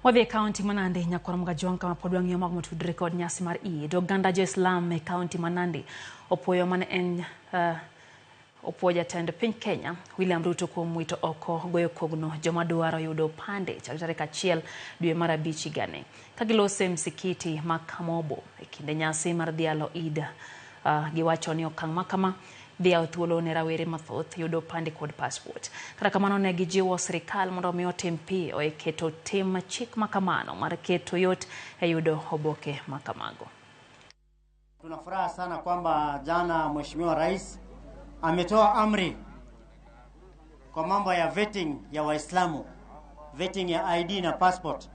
Wadhi e kaunti ma Nandi, Nyakwar Mgajwang' kama pod wang'iyo mago motudore kod nyasi mar Eid. Oganda jo-Islam e kaunti ma Nandi opuoyo mane en opuoyo jatend piny Kenya William Ruto kuom wito oko goyo kogno joma dwaro yudo opande chakre tarik 1 dwe mar 5 higani. Ka gilose msikiti ma Kamobo e kinde nyasi mar dhialo Eid, giwacho ni okang' ma kama dhi yawo thuolo ne rawere mathoth yudo opande kod passport. Kata kamano ne gijiwo sirikal mondo omi otim piyo e keto tim chik ma kamano mar keto yot e yudo oboke ma kamago. Tuna furaha sana kwamba jana Mheshimiwa Rais ametoa amri kwa mambo ya vetting ya Waislamu, vetting ya ID na passport.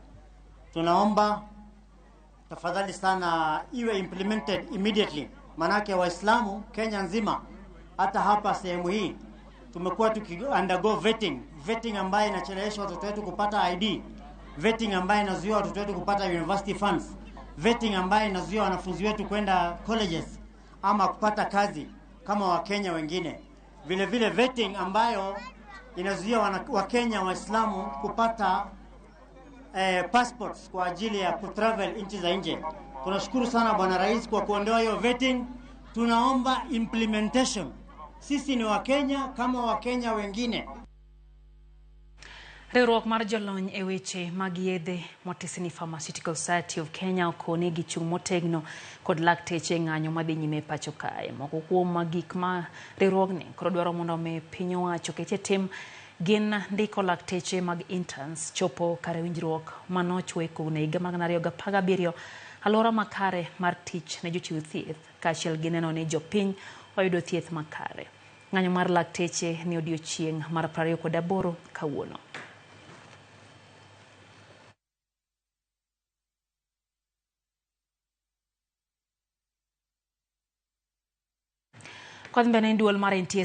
Tunaomba tafadhali sana iwe implemented immediately, manake Waislamu Kenya nzima, hata hapa sehemu hii tumekuwa tuki undergo vetting, vetting ambayo inachelewesha watoto wetu kupata ID, vetting ambayo inazuia watoto wetu kupata university funds, vetting ambayo inazuia wanafunzi wetu kwenda colleges ama kupata kazi kama Wakenya wengine. Vile vile vetting ambayo inazuia Wakenya Waislamu kupata passports kwa ajili ya kutravel nchi za nje. Tunashukuru sana Bwana Rais kwa kuondoa hiyo vetting. Tunaomba implementation. Sisi ni Wakenya kama Wakenya wengine. Riwruok mar jolony e weche mag yedhe motisi ni Pharmaceutical Society of Kenya okoni gichung' motegno kod lakteche e ng'anyo madhi nyime e pacho kae. Moko kuom gik ma riwruogni koro dwaro mondo omi piny owacho oketie tim gin ndiko lakteche mag interns chopo kare winjruok manochwe kogno e higa mar 2017, alwora makare mar tich ne jochiw thieth kaachiel gi neno ni jopiny oyudo thieth makare. Ng'anyo mar lakteche ni odiochieng' mar 28 kawuono. Kodhi mbele duol mar NTSA.